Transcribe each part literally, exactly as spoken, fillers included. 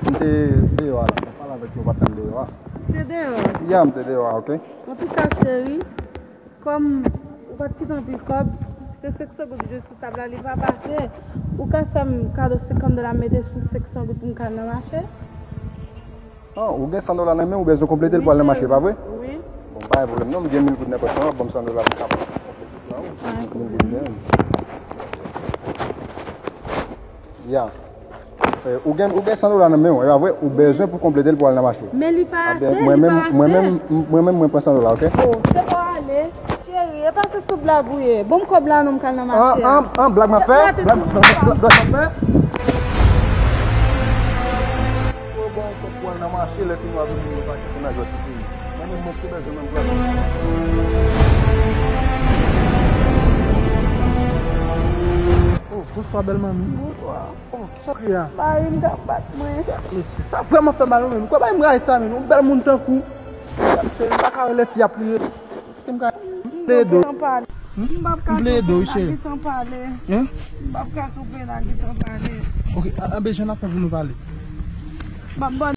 M te deyò a la, m t ap pale avèk yo, ou pa t tann deyò a. Ou te deyò? Ya, m te deyò a, oke. Antouka, cheri, kòm ou pa t kite anpil kòb, se senk san goud ki te sou tab la, li pa pase. Ou ka fè m kado senkant dola, m mete sou senk san goud pou m ka al nan mache? Ah, ou gen san dola nan men w, ou bezwen konplete l pou al nan mache, pa vre? Wi. Bon, pa gen pwoblèm non, m gen mil goud nan pòch mwen, ban m san dola pou m ka konplete plan. Mil goud menm. Ya. Eh, ou gen, ou gen san dola nan men w, e pa vre? Ou bezwen pou konplete l pou al nan mache. Men li pa ase, li pa ase. Mwen menm, mwen menm, mwen pran san dola, oke? Oh, se pa ale. Cheri, e pa se sou blag ou ye. Ban m kòb la non, m ka al nan mache. An, an, an, blag m ap fè? Blag, blag, blag, blag m ap fè? Ou bon kòb pou al nan mache, lè fini w ap vin mete pake pou n al jwe ti peyi. Mwen menm, mwen te bezwen menm blag. Oh, bonswa, bèl manmi. Bonswa. Oh, kisa w kriye a? Mari m t ap bat mwen. Mesye, sa vrèman fè mal, wi, menm. Kwè bay m rayi sa, menm. Yon bèl moun tankou w. Mesye, m pa ka wè lè fi ap kriye. Kite m ka plede. M p ap ka tankou m pa gentan pale. Hein? M p ap ka kanpe la gentan pale. Ok, a, anben jan n ap fè pou nou pale? M ap ban.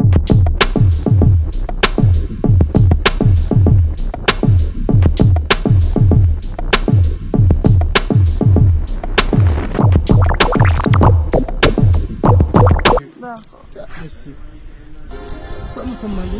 Dakò. Mèsi. Fè m, fè m mande.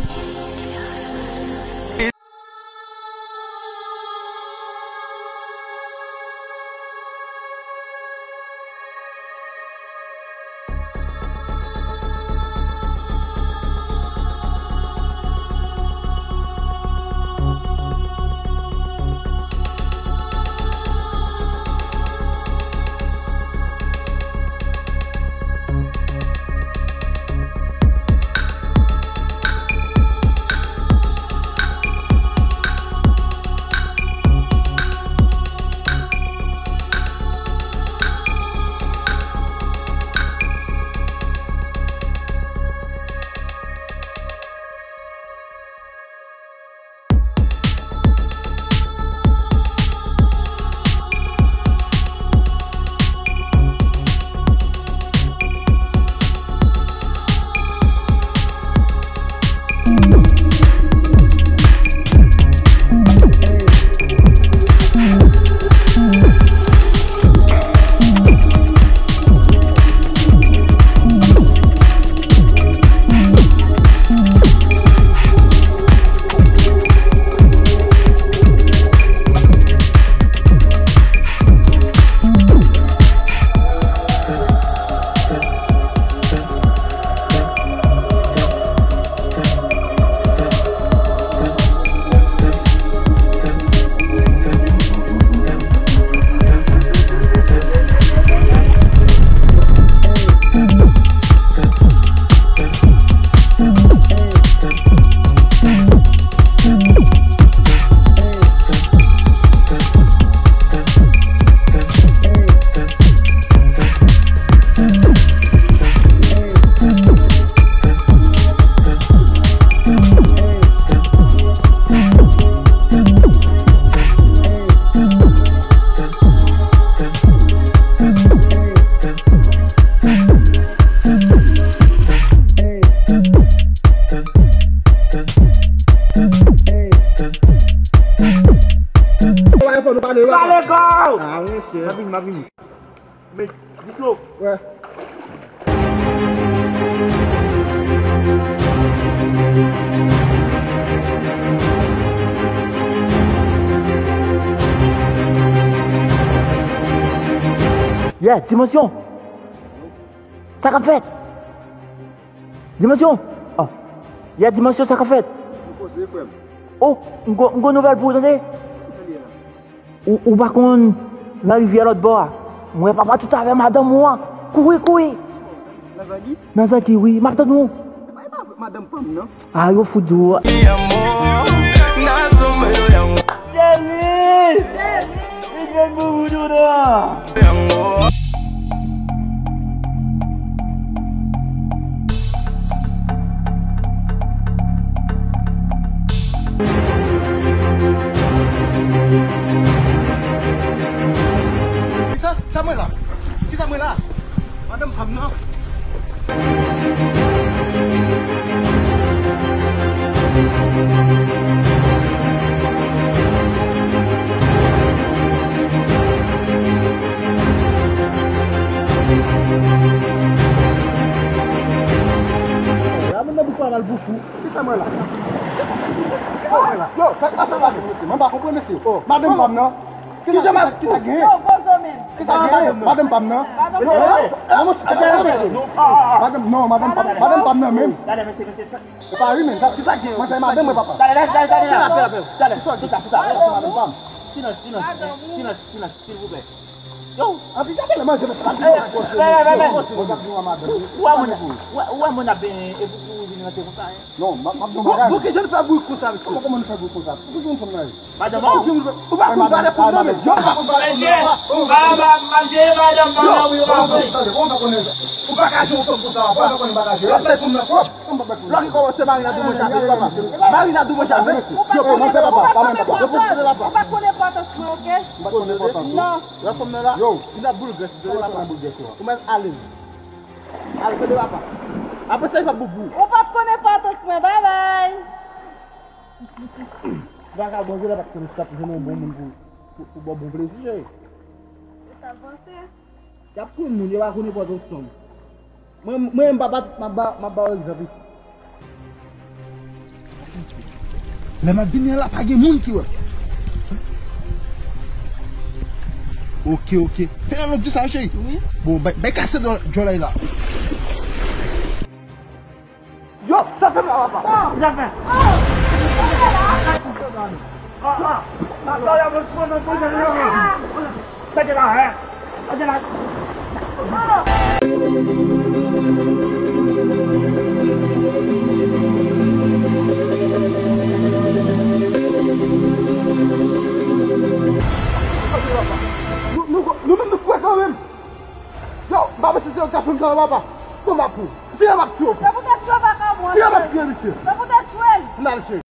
Pale kò! Ah, monchè. M ap vini, m ap vini. Men, dis nou. Wè. Yeah, Dimansyon. Sa k ap fèt? Dimansyon. Oh. Yeah, Dimansyon, sa k ap fèt? Mwen poze, frè m. Oh, m gon, m gon nouvèl pou ou, tande? Ou, ou pa konn nan rivyè lòt bò a. M wè papa tout avè madanm ou an. Kouri, kouri. Nan Zagi? Nan Zagi, wi. M ap tann ou. Madanm pa m nan. Ah, yo fout di w. Cheri! Li jwenn pou ou, Dodo. Kisa? Sa mwen la? Kisa mwen la? Madanm pa m nan. Pral boufou. Kisa mwen la? Kisa mwen la? Yo, fèk pa sa la, mesye. Mwen pa konprann, mesye. Madanm pa m nan. Kisa, kisa, kisa gen? Yo, bozo menm. Kisa gen? Madanm pa m nan. Yo, yo, yo, yo, mesye. Madanm, non, madanm pa, madanm pa m nan menm. Gade, mesye, mesye. E pa ri menm. Kisa gen? Mwen se madanm mwen, papa. Gade, gade, gade, gade. Gade, gade, gade. Gade, chita, chita. Madanm pa m. Silans, silans, silans, silans, silvouplè. Yo, anpi gade lè manje, mwen pa di mwen pa kòse. Ou wè moun, ou wè, ou wè moun ap benyen, epi ou vin rantre konsa, hein? Non, m ap, m ap di yon bagay. Bon, bon, kijan nou fè bourik konsa, mesye? Kòman, kòman nou fè bourik konsa? Pou ki moun fanm nan ye? Madanm an? Ou pa konn pale pou mwen menm. Yo, pa konn pale pou mwen menm. Yo, pa konn pale pou mwen menm. Mesye, m ap, m ap jere madanm mwen nan, wi, ou pa vle. Tande, kòman sa konnen sa? Ou pa ka jere yon fanm konsa, papa. Ou pa konnen bagay jere. Lòt lè fanm nan twòp. Lò ki kòmanse Marina dou mwen chape, papa. Marina dou mwen chape. Yo, kòmanse, papa. Pa menm, papa. Yo, kòmanse, papa. Ou pa konn enpòtans mwen, oke? M pa konn enpòtans ou. Non. Lè fanm nan la, yo, li nan boul grès, li pa nan boul grès, yo. Ou mèt ale. Al tande papa. Apre sa, li p ap bon pou ou. Ou p ap konn enpòtans mwen, babay. Vagabon, jodi a pa t konn sa pou jwenn yon bon moun pou, pou, pou ba w bon plezi, cheri. E sa l panse? Y ap konn moun, yo pa konn enpòtans fanm. Mwen, mwen, m pa bat, m ap ba, m ap ba w egzanp isi. Lè m ap vini an la, pa gen moun ki wè m. Oke, oke. Fè yon lòt di sa, cheri. Wi. Bon, bay, bay kase djòlèy la. Yo, sa fè m la, papa. Sa fè. Ah, ah. Sa y ap pran nan prizon yo. Mete la, hein. Mete la. Nou, nou, nou menm nou kwè kanmenm. Yo, m pa panse se yo k ta fè m sa, papa. Bon, m ap pou. Tire m ap tiye w. Se poutèt sa w pa ka mwen. Tire m ap tiye misye. Se poutèt sa w. N al, cheri.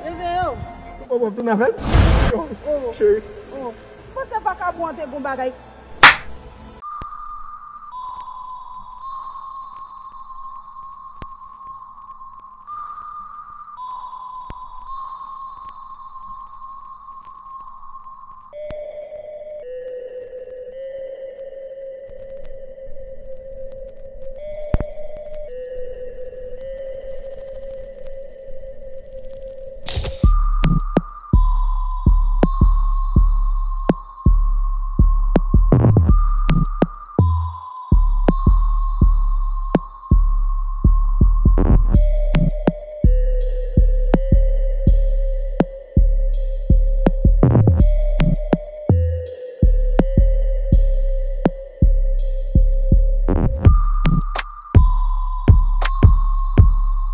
Reveye w. Ou pa vin avè l? Yo, cheri. Oh, oh. Ou panse vakabon an te gon bagay?